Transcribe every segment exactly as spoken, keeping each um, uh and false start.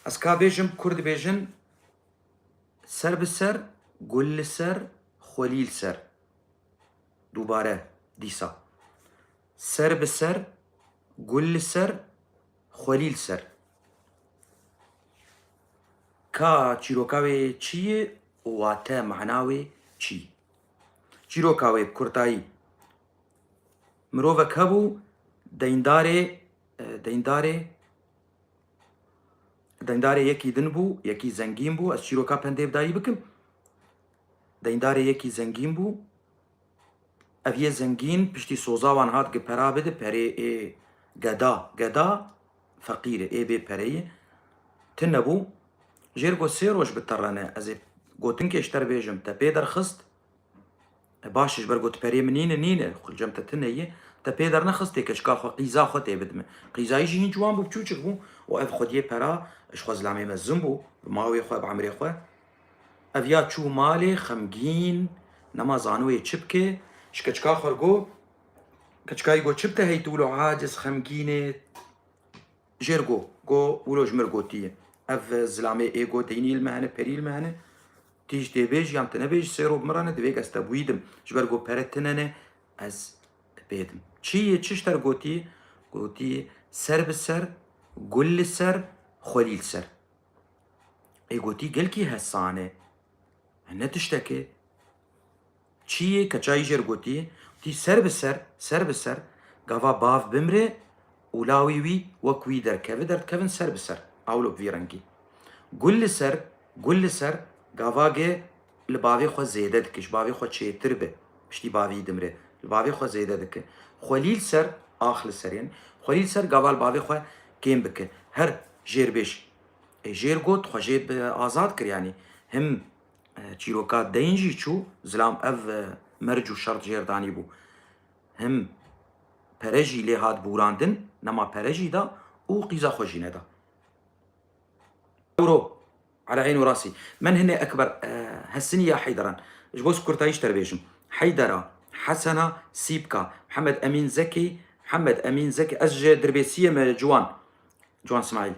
Ez ka bêjim, Kurd dibêjin, ser bi ser, gul li ser, xwelî li ser. Dubare, dîsa. Ser bi ser, gul li ser, xwelî li ser. Ka çîroka wê çi ye û wate mana wê çi? Çîroka wê bi kurtayî. Mirovek hebû, deyndarê, e, deyndarê, deyndarê yekî din bû, yekî zengîn bû, ez çîroka pendê bi dayî bikim. Deyndarê yekî zengîn bû, ev yê zengîn piştî soza wan hat gi pera bide, perê ê geda, geda feqîr e, ê bê pereyê tune bû. Jêr got sê roj biterene, ez ê gotinkê ji te re bêjim, te pê derxist. E, baş e, ji ber got perê min nîne, nîne, xwe cem te tune ye. Te pê dernexistê keçika xwe, qîza xwe tê bidime. Qîzayî jî hîn ciwan bû, biçûçik bû û ev xwediyê pera ji xwe zilamê mezin bû, bi mawê xwe, bi emrê xwe. Ev ya çû malê xemgîn, nema zano wê çi bike, ji keçika xwe re got, keçikayî got, çi bi te heyt wilo aciz, xemgîn ê? Jêr got, got, wilo ji mir gotiye. Ev zilamê ê got, deynî li me hene, perî li me hene. Tî ji tê bêj yan te nebêj, sê ro bi min re ne, divê ez te bûyî dim. Ji ber got pere tine ne, ez pê dim. Çi ye, çi ji te re gotiye? Gotiye, ser bi ser, gul li ser, xwelî li ser. Ê gotî, gelkî hesane. Ne tiştekê. Çi yê? Keçayî jêr gotî, gotî, ser bi ser, ser bi ser, gava bav bimre û lawî wî wek wî derkeve, derdikevin ser bi ser. Awlo bi vî rengî. Gul li ser, gul li ser, gava ge li bavê xwe zêde dike, ji bavê xwe çêtir be, piştî bavî dimre, li bavê xwe zêde dike. Xwelî li ser, ax li ser, yani, xwelî li ser, gava li bavê xwe kêm bike. Her jêrbêj. Ê, jêr got, xwe jê bi azad kir, yani. Him, e, çîroka deyn jî çû, zilam ev, e, merc û şert jêr danî bû. Him pere jî lê hat bûrandin, nema pere jî da û qîza xwe jî neda. Ewro, ala eyn û rasî. Men hinê Ekber, e, hesinî ya Heyderan. Ji bo kurtayî ji te re bêjim. Heydera, Hesena, Sîpka, Mihemed Emîn Zekî, Mihemed Emîn Zekî, ez ji Dirbêsiyê me ciwan. Ciwan Smaîl.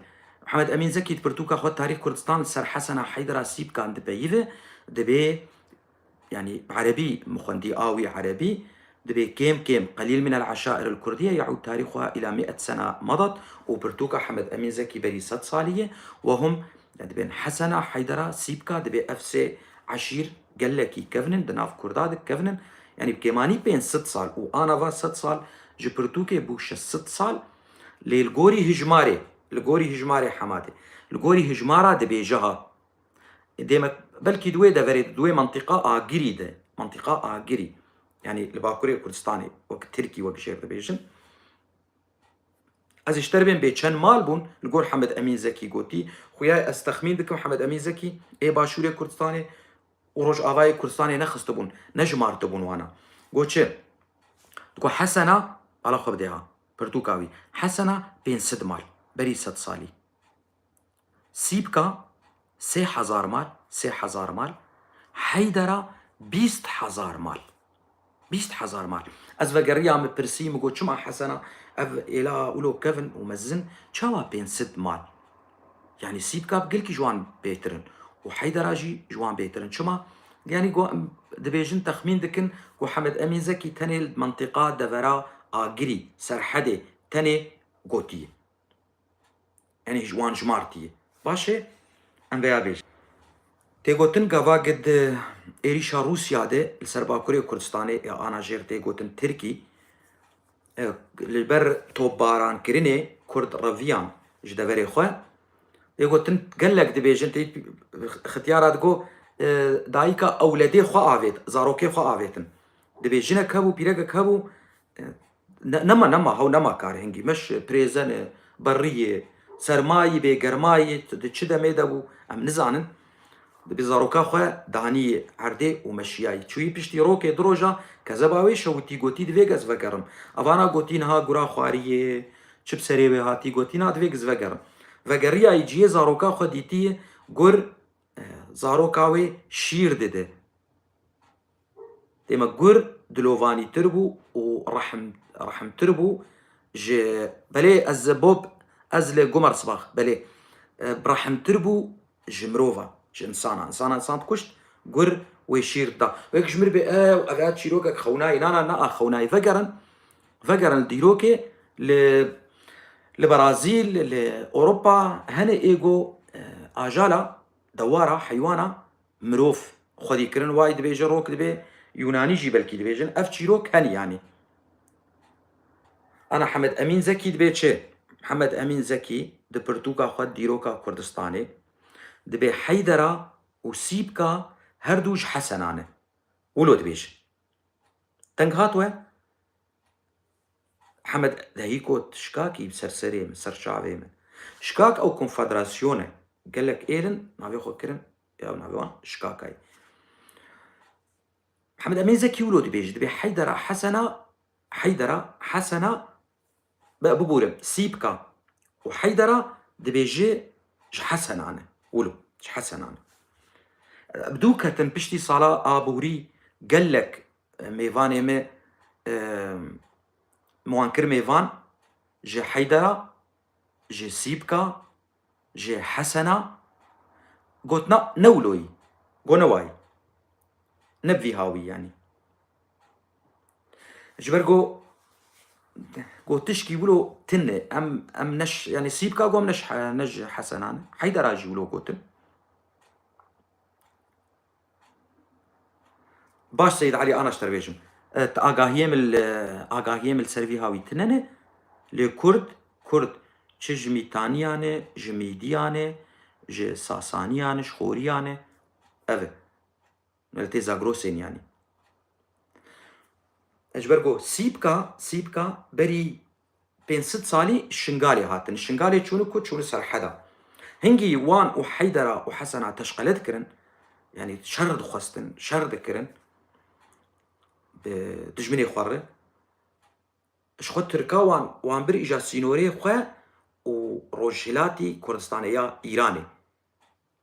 Mihemed Emîn Zekî di pirtûka xwe Tarîx Kurdistan li ser Hesena Heydera Sîpkan dipeyive, dibê, yanî bi erebî min xwendî, a wî erebî, dibê kêm kêm, قليل من العشائر الكردية يعود تاريخها إلى مئة سنة مضت، û pirtûka Hemed Emîn Zekî berî sed salî ye, وهم، yani dibên Hesena, Heydera, Sîpka, dibê ev sê eşîr gelekî kevn in, di nav Kurda de kevn in, yanî bi kêmanî pênc sed sal û ana va sed sal ji pirtûkê bû şeş sed sal, lê li gorî hijmarê, li gorî hijmarê Hemadê, li gorî hijmara dibêje ha. Demek belkî di wê deverê, di wê mentiqa Agirî de, mentiqa Agirî, yanî li Bakurê Kurdistanê, wek Tirkî wek jêr dibêjin. Ez ji te re bên bê çend mal bûn, li gor Hemed Emîn Zekî gotî. Xuya ez texmîn dikim Hemed Emîn Zekî ê Başûrê Kurdistanê û Rojavayê Kurdistanê nexistibûn, nejimartibûn wana. Got çi? Digot Hesena, bala xwe bidê ha, pirtûka wî. Hesena pênc sed mal, berî sed salî. Sîpka sê hezar mal, sê hezar mal. Heydera bîst hezar mal. Bîst hezar mal. Ez vegeriya, min pirsî, min got, çima Hesena ev êla wilo kevn û mezin, çawa pênc sed mal? Yanî Sîpka bi gelkî ji wan bêtir in û Heydera jî ji wan bêtir in. Çima? Yanî go-, dibêjin, texmîn dikin ku Hemed Emîn Zekî tenê li mentiqa devera Agirî, Serhedê, tenê gotiye. Yanî ji wan jimartiye. Baş e, em vêya bêjin. Tê gotin gava ge di êrîşa Rûsya de li ser Bakurê Kurdistanê, ya ana jêr tê gotin Tirkî, e, li ber topbarankirinê Kurd reviyan ji deverê xwe. Tê gotin gelek dibêjin, tê xityara digo, e, dayika ewledê xwe avêt, zarokê xwe avêtin. Dibê jinek hebû, pîrekek hebû, e, Ne-, nema, nema, hew nema kar hingî. Meş, pirêzene, beriyê, sermayî bê, germayî, tu di çi demê de bû, em nizanin. Di bi zaroka xwe daniyê erdê û meşiyayî. Çûyî piştî rokê du roja, kezeba wê şewitî gotî, divê ez vegerim. Evana gotî, niha gura xwariyê, çi bi serê wê hatî, gotî, na divê ez vegerim. Vegeriyayî ciyê zaroka xwe dîtiyê, gur, e, zaroka wê şîr dide. Dême gur dilovanîtir bû û rehm-, rehmtir bû ji, belê ez Bob, ez li Gumersbach, belê. e, bi rehimtir bû ji mirova, ji insana. Insana insan dikuşt, gur wê şîr dida. Wek ji mir bê, ew, ev ya çîrokek xewnayî. Na, na, na, a xewnayî. Vegerin, vegerin li dîrokê li, li Brazîl, li Ewropa hene ê go, e, ajala, dewara, heywana, mirov xwedî kirin, wayî dibêje rok dibê, Yûnanî jî belkî dibêjin. Ev çîrok hene yanî. Ana Hemed Emîn Zekî dibê çi? Hemed Emîn Zekî di pirtûka xwe Dîroka Kurdistanê dibê Heydera û Sîpka her du ji Hesena ne. Wilo dibêje. Deng hat we? Hemed dehî got, şikakî bi ser serê min, ser çavê min. Şikak ew konfederasyone, gelek êl in, navê xwe kirin, ya navê wan şikakayî. Hemed Emîn Zekî wilo dibêje, dibê Heydera Hesena, Heydera Hesena, be, bibûrim, Sîpka û Heydera dibêje ji Hesena ne. Wilo, ji Hesena ne. Bi dû ketin piştî sala aborî gelek, e, mêvanê me, e, min wan kir mêvan ji Heydera, ji Sîpka, ji Hesena, got na, ne wilo yî, go ne wayî. Ne bi vî hawî yanî. Ji ber go, go tişkî wilo tune, em, em ne ji, yanî Sîpka go em ne ji, ne ji Hesena ne. Heydera jî wilo gotin. Baş Seyîd Elî, ana ji te re bêjim. E, tu agahiyê min li, agahiyê min li ser vî hawî tune ne. Lê Kurd, Kurd çi ji Mîtaniyan e, ji Mîdiyan e, ji Sasaniyan e, ji Xoriyan e. Ev e. Li tê Zagrosên yanî. Ji ber ku Sîpka, Sîpka berî pênc sed salî Şingalê hatin. Şingalê çûne ku çûne Serheda. Hingî wan û Heydera û Hesena teşqele dikirin. Yanî şer dixwestin, şer dikirin. Bi dijminê xwe re. Ji xwe Tirka wan, wan bir îja sînorê xwe û Rojhilatî Kurdistanê ya Îranê.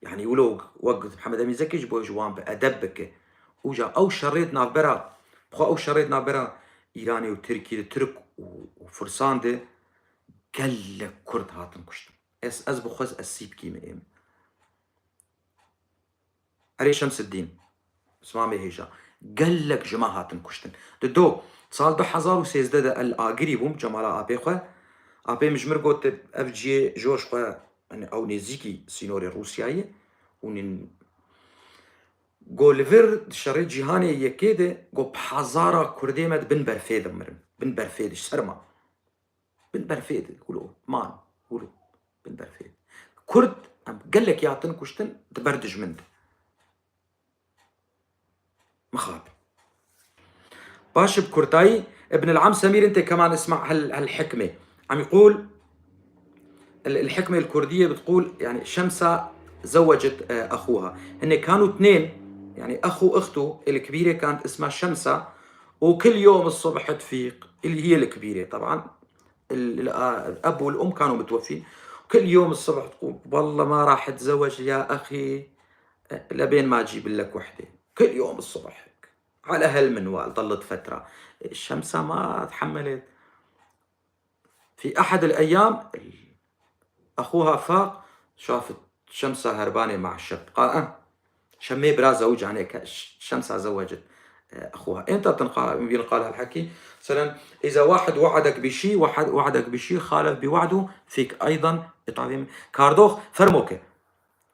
Yanî wilo wek Hemed Emîn Zekî ji bo ji wan bi edeb bike. Û ca ew şerê di navbera, bi xwe ew şerê di navbera Îranê û Tirkî de, Tirk û, û Fursan de gelek Kurd hatin kuştin. Ez, ez bi xwe ez Sîpkî me êm. Erê Şemsiddîn, Simamê hêja. Gelek ji me hatin kuştin. Di do, sal du hezar û sêzdeh de el agirî bûm, Cemala apê xwe. Apê min ji mir got, ev ciyê jor ji xwe, yani ew nêzîkî sînorê Rûsyayê. Û nin-, go li vir di şerê cîhanê yekê de, go bi hezara Kurdê me di bin berfê de mirin. Bin berfê de, ji ser ma. Bin berfê de, wilo, man, wilo, bin berfê de. Kurd, em gelekî hatin kuştin, di ber dijmin de. Mixabin. Baş, bi kurtayî, Ibn el-Am Semîr, ente keman isma hel, hel hikme. Am yekul, ال-، الحكمة الكردية بتقول، يعني، شمسة زوجت، آه، أخوها. هن كانوا اتنين، يعني، أخ وأخته. الكبيرة كانت اسمها شمسة، وكل يوم الصبح تفيق، اللي هي الكبيرة طبعًا، ال-، ال-، آه، الأب والأم كانوا متوفين. كل يوم الصبح تقول: "والله ما راح أتزوج يا أخي، لبين ما أجيب لك وحدة." كل يوم الصبح هيك. على هالمنوال ضلت فترة. الشمسة ما تحملت. في أحد الأيام، أخوها فاق، شافت شمسة هربانة مع شاب. قال: "أه، شمي برا زوج عليك، ش-، شمسة زوجت، آه، أخوها." إمتى بتنقال، بينقال هالحكي؟ مثلًا، إذا واحد وعدك بشي، واحد وعدك بشي، خالف بوعده، فيك أيضًا إطعام. Kardok, fermoke.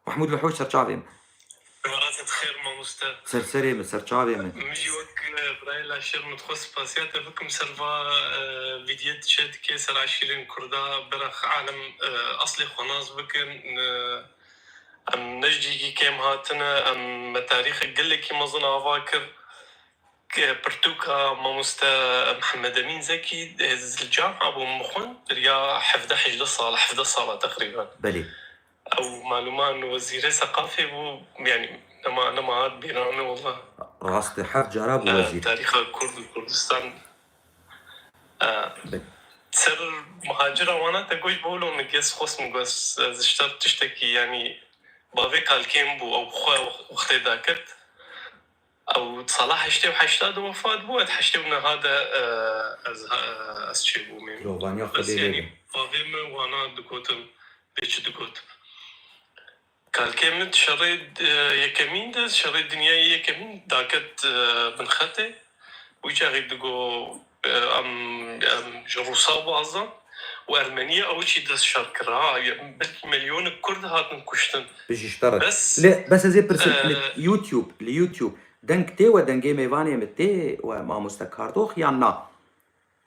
Mahmud Lihoj, serçavê min. Welatê xêr, mamoste. Ser serê min, serçavê min. Min jî wek, e, birayê Laşêr min dixwest spasiya te bikim ser va, e, vîdiyê tu çê dikê ser eşîrên Kurda, bira xwe alem, e, eslê xwe nas bikin. E, em ne ji cîgî kêm hatine, em me tarîxek gelekî mezin ava kir. Ke pirtûka mamoste Mihemed Emîn Zekî, ez li camia bûm, min xwend, beriya hevdeh hejdeh sala, hevdeh sala teqrîben. Belê. Ew malûman wezîrê seqafê bû, yanî nema, nema hat bîra min, wela. Rast e, heft cara bû, e, wezîr. Tarîxa Kurd û Kurdistan. E, Belê. Ser muhacira wana te goş bolo min, gez xwest min, gez, ez ji te tiştekî, yanî bavê kalkên bû, ew xwe wextê dakir. Ew sala heştê û heşta de wefat bû, ez heştê û neha de, e, ez, e, ez çêbûm ê. Girovaniya Xwedê lê be. Bes, yanî, bavê min wana digotin, bê çi digot. Belkê min şerê, e, yekemîn de, şerê dinyayê yekemîn daket, e, bin xetê. Wî çaxî digo, e, em, em ji Rûsa bazan û Ermeniya ew çî dest şer kir. Ha, belkî milyonek Kurd hatin kuştin. Bijî ji te re. Bes, Lê bes ez ê pirsim, e, li YouTube, li YouTube deng tê we, dengê mêvanê min tê we, mamoste Kardox, yan na?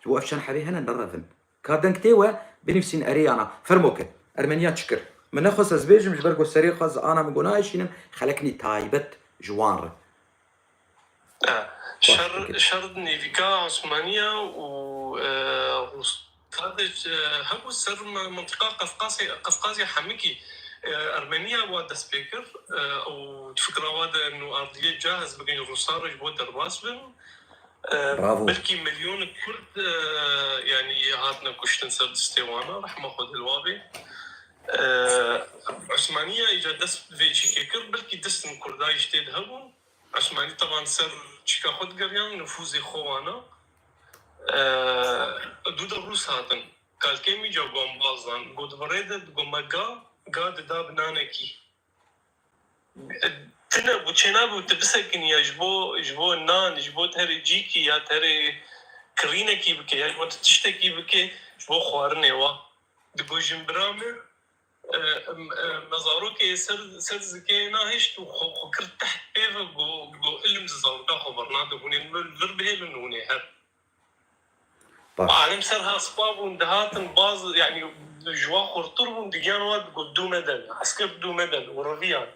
Ji bo ev çend hebê hene nerevin. Ka deng tê we, binivîsîn erê yana. Fermo ke. Ermeniya çi kir? Min nexwest ez bêjim, ji ber ku serê xwe ziana min got nahişînim, xeleknî taybet ji wan re. E, Baş şer, fikir. Şer nêvîka Osmaniya û, e, Rûsa de, e, hebû ser me-, mintiqa Qefqasê, Qefqazê Hemikî, e, Ermeniya wa dest pê kir, e, û di fikra wa de eno ardiyê cahez bikin Rûsa re ji bo derbas bin. E, Bravo. Belkî milyonek Kurd, e, yanî hatine kuştin ser destê wana, rehma Xwedê li wa bê. E, Osmaniya îca dest vê çîkê kir, belkî destên Kurda jî tê de hebûn. Osmanî teban ser çîka xwe digeriyan, nifûzê xwe wana. E, dû de Rûs hatin. Kalkê min îca got em bazan. Got bi rê de, digo me ga, ga dida bi nanekî. Tine bû, çênabû tu bisekiniya ji bo, ji bo nan, ji bo terê cîkî ya terê kirînekî bike, ya ji bo tu tiştekî bike, ji bo xwarinê wa. Digo jinbira min, e, em, e, me zarokê ser, ser zikê nahişt û xwe, xwe kir teht pê ve, got, got ilim ji zaroka xwe bernade, hûn ê li vir bihêlin, hûn ê her. Baş. Alim ser hespa bûn, dihatin baz, yanî ji wan xurtir bûn, digiyan wan, got dû me den, esker dû me den û reviyan.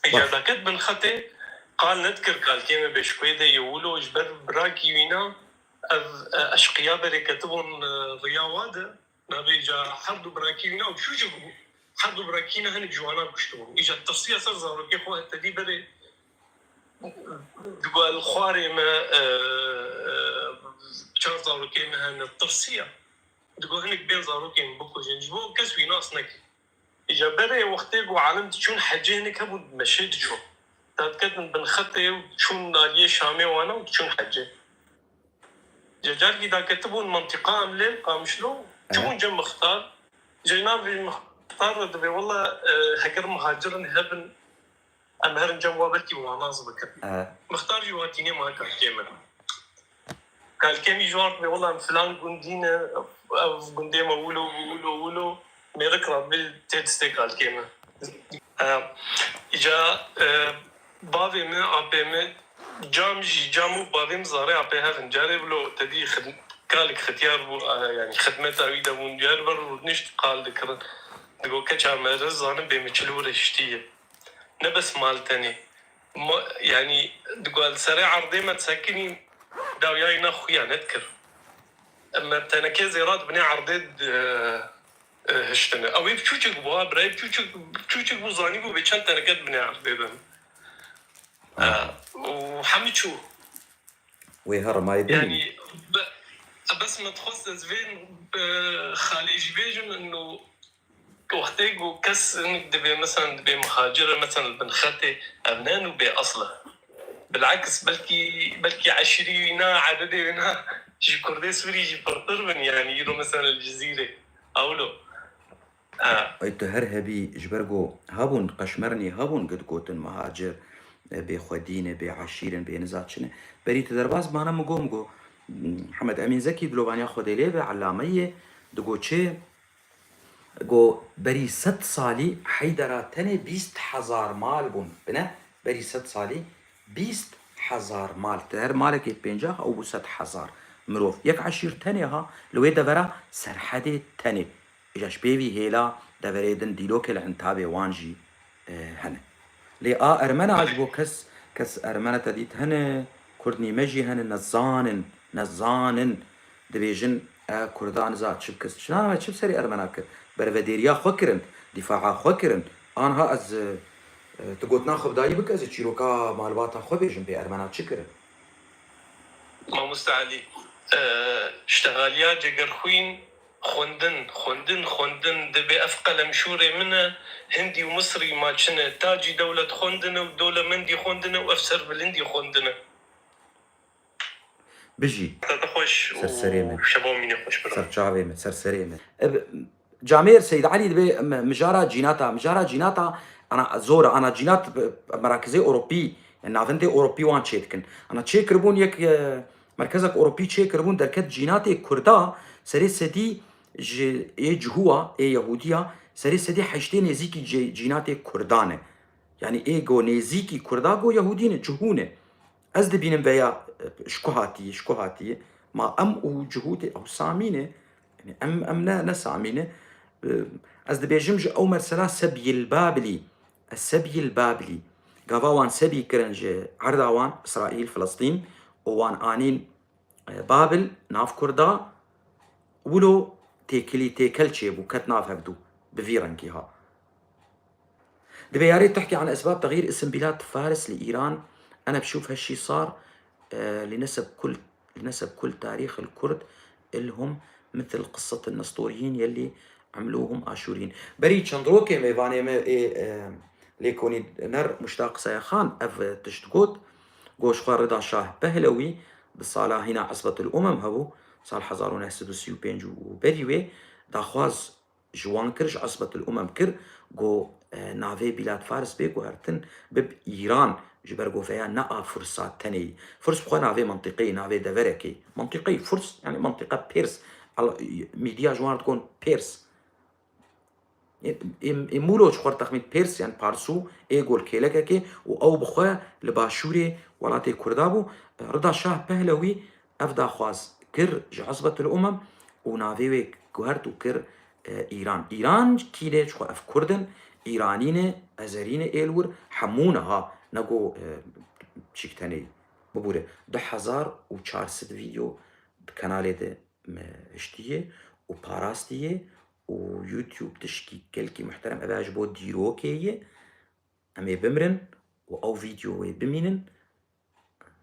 Îca Baş. daket bin xetê, qal nedikir kalkê me bêşkuê de yê wilo, ji ber birakî wîna ev, e, eşqiya berê ketibûn, e, riya wa de. Navê îca her du birakî wîna û çûçik bû. Her du birakî ne hinek ji wana kuştibûn. Îca tirsiya ser zarokê xwe tedî berê. Digo el xwarê me, e, e, çar zarokê me hene, tirsiya. Digo hinek bên zarokê min bikujin. Ji bo kes wî nas neke. Îca berê wextê ku alim diçûn hecê hinek hebûn meşê diçûn. Dadiketin bin xetê û çûn aliyê Şamê wana û diçûn hecê. Cecarkî daketibûn mentiqa em lê Qamişlo, Evet. çibûn cem mixtar. Ceyna vî mixtar re dibê, wela, e, heger muhacirin hebin, em herin cem wa belkî wana zî bikin. Evet. Mixtar jî watînê ma kalkê min. Kalkê min jî wan dibê, wela em filan gundî ne, ev gundê me wilo, wilo, wilo. Mêrik rabî tê distê kalkê min. E, îca, e, bavê min, apê min, cam jî, cam û bavê min zarê apê hev in. Carê wilo tedî xid-, kalik xitiyar bû, e, yanî xidmeta wî de bûn. Diyar ber rûnişt qal dikirin. Digo keça me re zanin bê min çil û reştî ye. Ne bes mal tenê. Ma, yanî digo li serê erdê me disekinî, dawyayê ne xuya nedikir. Em me tenekê zêra di binê erdê di, e, hiştine. Ew ê biçûçik bû, ha, birayê biçûçik, biçûçik bû, zanîbû bê çend teneke di binê erdê de. E, û hemî çû. Wê her rimayê bînî. Yanî, be-, bes me dixwest ez vê, e, xalê jî bêjim, ino wextê ku kes hinek dibê, mesela dibê muhacir e, mesela li bin xetê, ev ne ino bê asl e. Bileks, belkî, belkî eşîrî wîna, ededê wîna ji Kurdê Sûrî jî pirtir bin, yanî îro mesela li Cizîrê. Ewlo. Ha. Ey tu her hebî, ji ber ku hebûn, qeşmernî hebûn, ku digotin muhacir, e, bê xwedî ne, bê eşîr in, bê niza çi ne. Berî tu derbas bana min got, min got, Mihemed Emîn Zekî, dilovaniya Xwedê lê be, elame ye, digo çi? Got berî sed salî Heydera tenê bîst hezar mal bûn. Bine, berî sed salî bîst hezar mal. Te her malekê pêncah ew bû sed hezar mirov. Yek eşîr tenê ha, li wê devera Serhedê tenê. Îja ji pê vî hêla deverê din dîlokê li Entabê wan jî, e, hene. Lê a Ermena ji bo kes, kes Ermena te dît hene, Kurdnî me jî hene, nezanin, nezanin. Dibêjin, e, Kurda niza çi bikir. Çi nana me çi bi serê Ermena kir? Bervedêriya xwe kirin, dîfaa xwe kirin. Anha ez, e, e, tu gotina xwe bi dayî bike, ez ê çîroka malbata xwe bêjim, bê Ermena çi kirin? Mamoste Elî, e, ştexaliya cegerxwîn, xwendin, xwendin, xwendin, dibê ev qelemşûrê min e, Hindî û Misrî ma çi ne, tacî dewlet xwendin e û dewlemendî xwendin e û ev serbilindî xwendin e. Bijî. Te xweş û Ser serê min. Şeva mînê xweş bira. Ser çavê min, ser serê min. Ev, Camêr Seyîd Elî dibê mi-, mijara cînata, mijara cînata ana zor e, ana cînat bi, bi merakizê Ewropî, yani navendê Ewropî wan çêdikin. Ana çêkiribûn yek, e, merkezek Ewropî çêkiribûn derket cînatê Kurda serê sedî ji ê Cihû a, ê Yehûdî ya, serê sedî heştê nêzîkî cê-, cînatê Kurdan e. Yani ê go nêzîkî Kurda go Yehûdî ne, Cihû ne. Ez dibînim veya, e, ji ku hatiye, ji ku hatiye. Ma em û Cihû tê, ew Samî ne. Yani em, em ne, ne Samî ne. E, ez dibêjim ji ew mesela Sebyil Babilî. Ez Sebyil Babilî. Gava wan sebî kirin ji erda wan, Îsraîl, Filistîn, û wan anîn, e, Babil, nav Kurda, wilo têkilî, têkel çêbû, ket nav hevdû. Bi vî rengî ha. Dibê yarê tehkî an esbab texyîr isim bîlad Faris li Îran, ene bişûf heşî sar, e, li neseb kul, li neseb kul tarîx il Kurd, il hum mitil qisset il Nestoriyîn yellî emlûhum Aşûriyîn. Berî çend rokê mêvanê me ê, e, lêkonîner Muştaq Sayaxan ev tişt got, got ji xwe Rida Şah Pehlewî di sala hîna Esbetul Umem hebû, sal hezar û neh sed û sî û pênc û berî wê daxwaz ji wan kir, ji Esbetul Umem kir, got, e, navê Bîlad Faris bê guhertin bib Îran, ji ber got veya ne a Fursa tenê. Furs bi xwe navê mentiqeyê, navê deverekê. Mentiqeyê Furs, yani mentiqa Pêrs. Al-, Mîdiya ji wan re digon Pêrs. Ê, ê, ê Mûlo ji xwe re texmîn Pêrs, yani Parsû, ê gol kêlekekê û ew bi xwe li başûrê welatê Kurda bû. Rida Şah Pehlewî ev daxwaz kir ji Esbetul Umem û navê wê guhert û kir, e, Îran. Îran kî ne, ji xwe ev Kurd in, Îranî ne, Ezerî ne, ê li wir hemû ne ha, ne go, e, çîk tenê. Bibûre, du hezar û çar sed vîdeo di kanalê de me hiştiye û parastiye û YouTube tişkî gelkî muhterem, ev ji bo dîrokê ye. Em ê bimrin û ew vîdeo wê bimînin.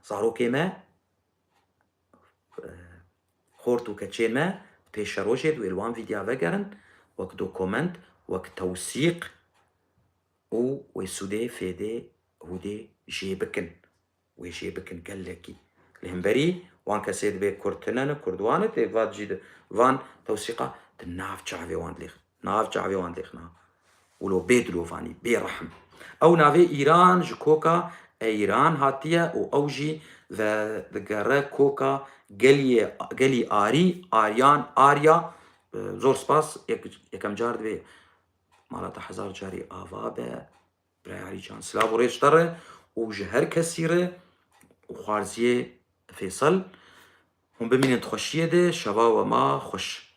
Zarokê me, e, xort û keçê me pêşerojê di wê li wan vîdya vegerin, wek dokument, wek tewsîq û wê sûdê fêdê hûdê jê bikin. Wê jê bikin gelekî. Li hemberî wan kesê dibê Kurd tune ne, Kurd wan e, tê vat jî di van tewsîqa di nav çavê wan dilêx. Nav çavê wan dilêxna. Wilo bê dilovanî, bê rehm. Ew navê Îran ji koka Eyran hatiye û ew jî ve digere koka geliyê, gelî Arî, Aryan, Arya. E, zor spas, yek, yekem car divê mala te hezar carî ava be. Birayê Alî Can, silav û rêz ji te re û ji her kesî re û xwarziyê Fêsal. Hûn bimînin di xweşiyê de, şeva we ma xweş.